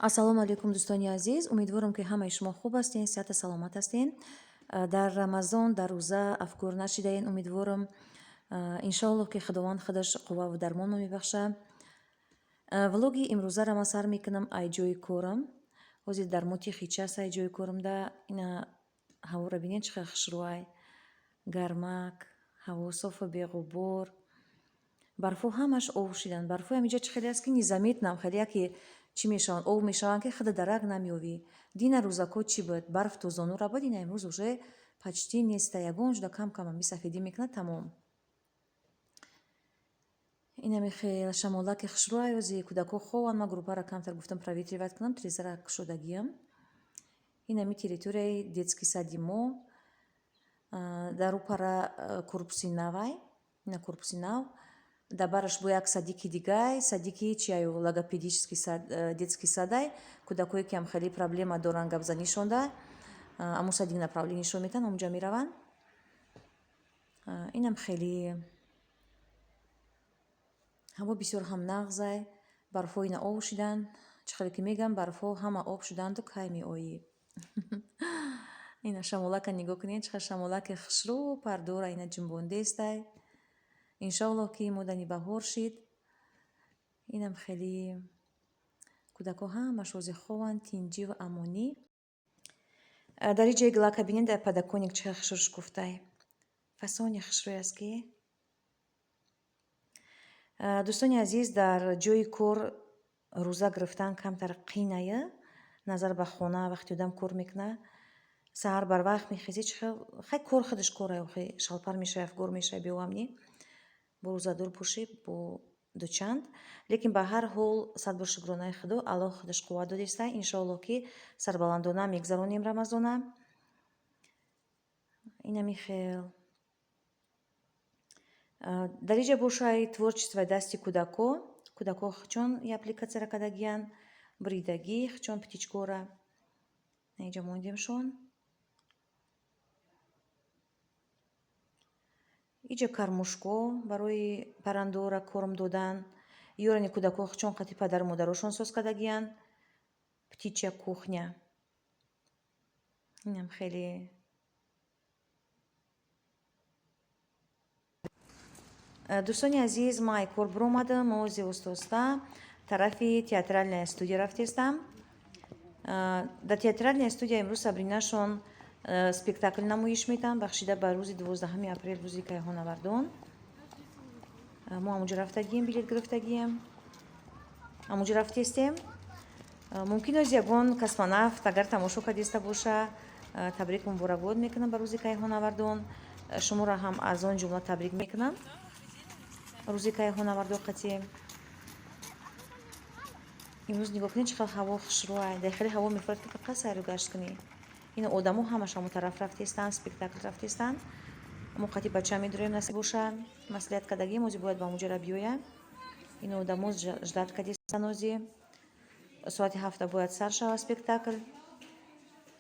Ассалому алайкум, дӯстони азиз. Умедворам, ки ҳамаи шумо хуб ҳастен, сиҳату саломат ҳастен. Дар Рамазон, дар рӯза афгор нашидаен, умедворам. Иншоаллоҳ, ки Худованд худаш қувваву дармонро мебахшад. Влоги имрӯзаро ман сар мекунам ай ҷои корам. Ҳозир дар мутихи час ай ҷои корамда. Ина ҳаворо бинед, чӣ қадр хушрӯай. Гармак, ҳаво софу беғубор. Барфҳо ҳамаш ов шиданд. Барфҳои ҳаминҷа чӣ хеле аст, ки незаметно хеле яке чӣ мешаванд, ов мешаванд, ки худа дарак намеёвӣ. Дина рӯзако чӣ буд? Барф то зонура буд, ина имрӯз уже почти неста. Ягон ҷуда кам кам ами сафедӣ мекунад, тамом. Инами хел шамолаки хушрӯай, ози кӯдако хованд, ман группаро камтар гуфтам проветривать кунам, трезара кушодагиам. Инами территорияи детский сади мо. Дар ӯ пара корпуси навай, ина корпуси нав. Дар бараш бо як садики дигай, садики чиаю, логопедический сад, детский садай. Кӯдакое, ки ам хеле проблема доранд гапзанишонда, аму садик направлениешон метаҳанд, ҳамунҷа мераванд. Инам хеле ҳаво бисёр ҳам нағзай, барфҳо ина ов шиданд. Чӣ хеле ки мегӯям, барфҳо ҳама об шуданду кай меоӣ? Ина шамолака нигоҳ кунед, чӣ қадр шамолаки хушрӯ пардора ина ҷунбондестай. Иншоаллоҳ, ки модани баҳор шид. Инам хеле кӯдакҳо ҳамаш ози хованд, тинҷиву амонӣ. Дар ин ҷои глака бинед, дар подоконник чӣ қадр хушрӯ шукуфтай. Фасони хушрӯй аст, ки дӯстони азиз, дар ҷои кор рӯза гирифтан камтар қиная назар ба хона. Вақте одам кор мекунад, саҳар барвақт мехезӣ, чӣ хел хай кор худаш кора, охи шалпар мешавӣ, афгор мешавӣ, беовамнӣ бо рӯзадор бошӣ бо дучанд. Лекин ба ҳар ҳол сад бор шукронаи Худо, Аллоҳ худаш қувват додеста. Иншоаллоҳ, ки сарбаландона мегзаронем Рамазона. Инами хел. Дар инҷа бошай творчествои дасти кӯдако. Кӯдако чон и аппликатсияра кардагиянд, бридагӣ чон птичкора. Инҷа мондемшон. Иҷа кормушко барои паррандора корм додан. Ёрани кӯдако чон қати падару модарошон соз кардагиянд. Птичья кухня. Инам хеле. Дӯстони азиз, ман ай кор биромадам, ози оста-оста тарафи театральная студия рафтестам. Дар театральная студия имрӯз Сабринашон спектакл намоиш метаҳанд, бахшида ба рӯзи 12-уми апрел, рӯзи кайҳонавардон. Мо ҳамунҷо рафтагием, билет гирифтагием. Ҳамунҷо рафтестем. Мумкин оз ягон космонавт агар тамошо кардиста боша, табрик муборакбод мекунам ба рӯзи кайҳонавардон. Шуморо ҳам аз он ҷумла табрик мекунам. Рӯзи кайҳонавардон қатӣ. Имрӯз нигоҳ кунед, чӣ қадр ҳаво хушрӯай. Дар хеле ҳаво мефорад, ки фақат сайру гашт кунӣ. Ин одамо ҳамаш ҳамон тараф рафтестанд, спектакл рафтестанд. Мо қати бача медурем, насиб боша. Маслиҳат кардагием, ози бояд ба ҳамунҷора биёям. Ин одамо ждать кардестанд ози. Соати 7 бояд сар шавад спектакл.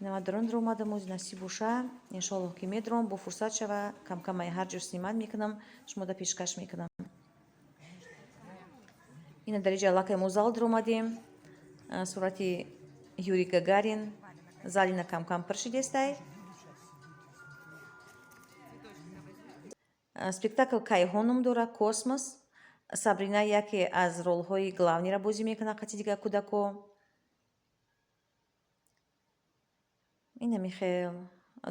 Инама дрон омадам, ози насиб боша. Иншоаллоҳ, ки медурам, бо фурсат шава, камкам ай ҳар ҷо снимать мекунам, шумода пешкаш мекунам. Ина дар инҷа аллакай мо зал дуромадем. Сурати Юрий Гагарин. Зал ина камкам пур шидестай. Спектакл Кайҳон ном дорад, космос. Сабрина яке аз ролҳои главныйро бозӣ мекунад қати дигар кӯдако. Инами хел.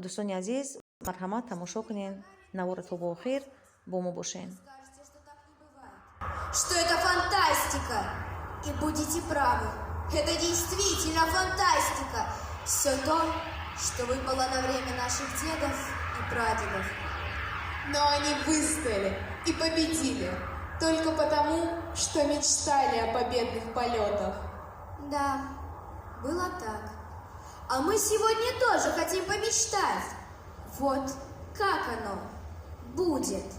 Дӯстони азиз, марҳамат, тамошо кунед наворро то ба охир, бо мо бошед. Скажете, что так не бывает, что это фантастика. И будете правы. Это действительно фантастика. Все то, что выпало на время наших дедов и прадедов. Но они выстояли и победили только потому, что мечтали о победных полетах. Да, было так. А мы сегодня тоже хотим помечтать. Вот как оно будет.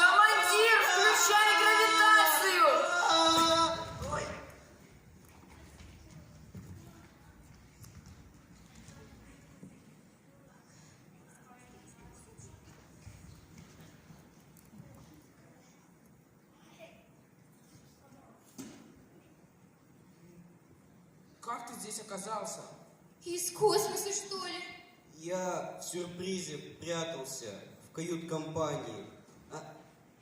Командир, включай гравитацию! Как ты здесь оказался? Из космоса, что ли? Я в сюрпризе прятался в кают-компании.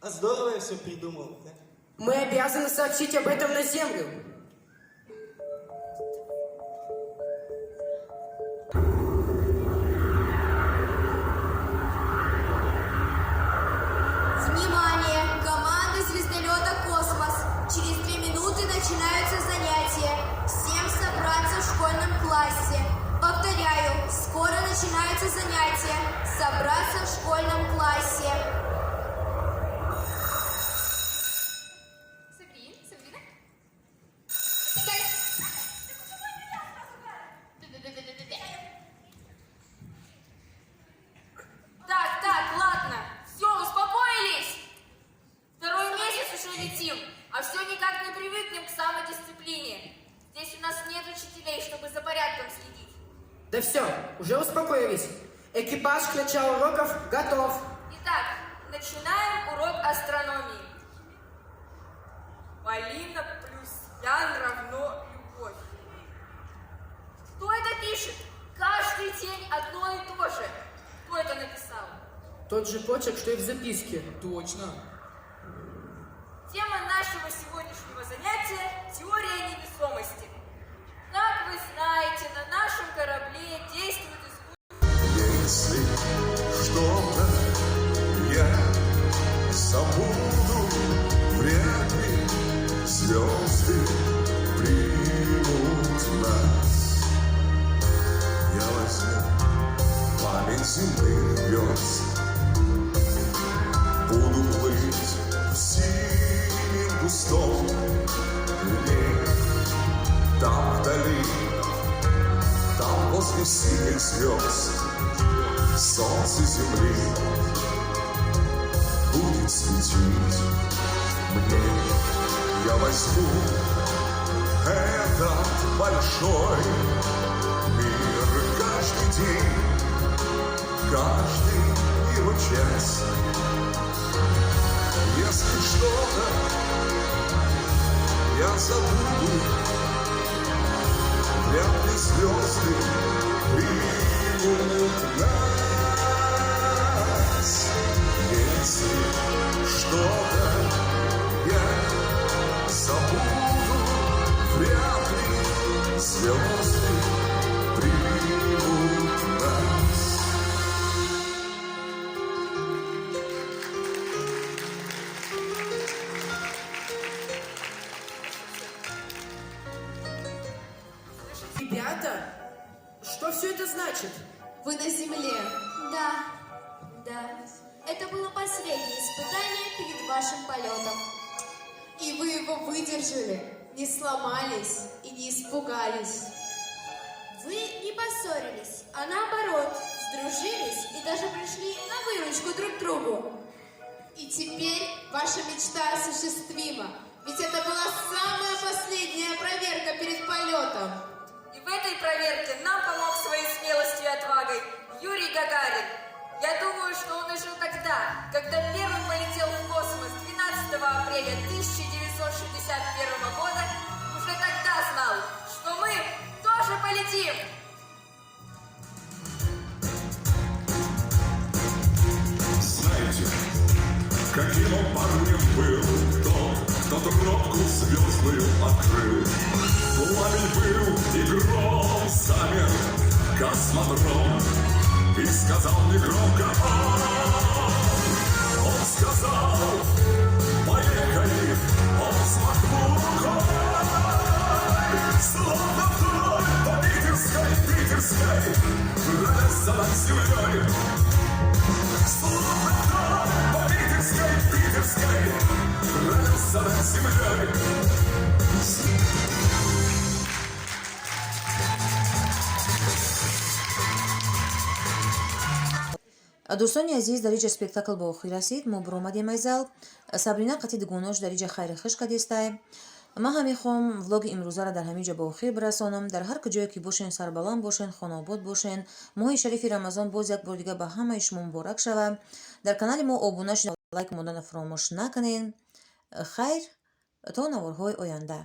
А здорово я все придумал, да? Мы обязаны сообщить об этом на Землю. Внимание! Команда звездолета «Космос». Через 2 минуты начинаются занятия. Всем собраться в школьном классе. Повторяю, скоро начинаются занятия. Собраться в школьном классе. Сабрин, Сабрина. Так, так, ладно. Все, успокоились. Второй месяц уже летим, а все никак не привыкнем к самодисциплине. Здесь у нас нет учителей, чтобы за порядком следить. Да все, уже успокоились. Экипаж к началу уроков готов. Итак, начинаем урок астрономии. Полина плюс Ян равно любовь. Кто это пишет? Каждый день одно и то же. Кто это написал? Тот же почерк, что и в записке. Точно. Тема нашего сегодняшнего занятия – теория невесомости. Как вы знаете, на нашем корабле действует искусственный Если что-то я забуду, вряд ли звезды примут нас. Я возьму память земных грез, буду плыть в синем густом льне, там вдали, там возле синих звезд солнце земли будет светить мне. Я возьму этот большой мир каждый день, каждый его час. Если что-то я забуду, вряд ли звезды примут нас. Если что-то я забуду, вряд ли звезды примут нас. Ребята, что все это значит? Вы на земле. Да. Это было последнее испытание перед вашим полетом. И вы его выдержали, не сломались и не испугались. Вы не поссорились, а наоборот, сдружились и даже пришли на выручку друг другу. И теперь ваша мечта осуществима. Ведь это была самая последняя проверка перед полетом. И в этой проверке нам помог своей смелостью и отвагой Юрий Гагарин. Я думаю, что он и жил тогда, когда первым полетел в космос 12 апреля 1961 года, уже тогда знал, что мы тоже полетим. Знаете, каким он парнем был тот, кто тропку звездную открыл? Пламень был и гром замер, космодром. И сказал негромко он, он сказал: поехали, он взмахнул рукой, словно вдоль по Питерской, Питерской, пронесся над землей. Словно вдоль по Питерской, Питерской, пронесся над землей. Дӯстони азиз, дар иҷа спектакл ба охир расид. Мо биромадем аз зал. Сабрина қати дугонош дар иҷа хайри хуш кадистай. Ман ҳам мехоҳам влоги имрӯзаро дар ҳамин ҷо ба охир бирасонам. Дар ҳар куҷое ки бошен, сарбаланд бошен, хонаобод бошен. Моҳи шарифи Рамазон боз як бор дига ба ҳамаи шумо муборак шава. Дар канали мо обуна шуда, лайк монданро фаромӯш накунед. Хайр, то наворҳои оянда.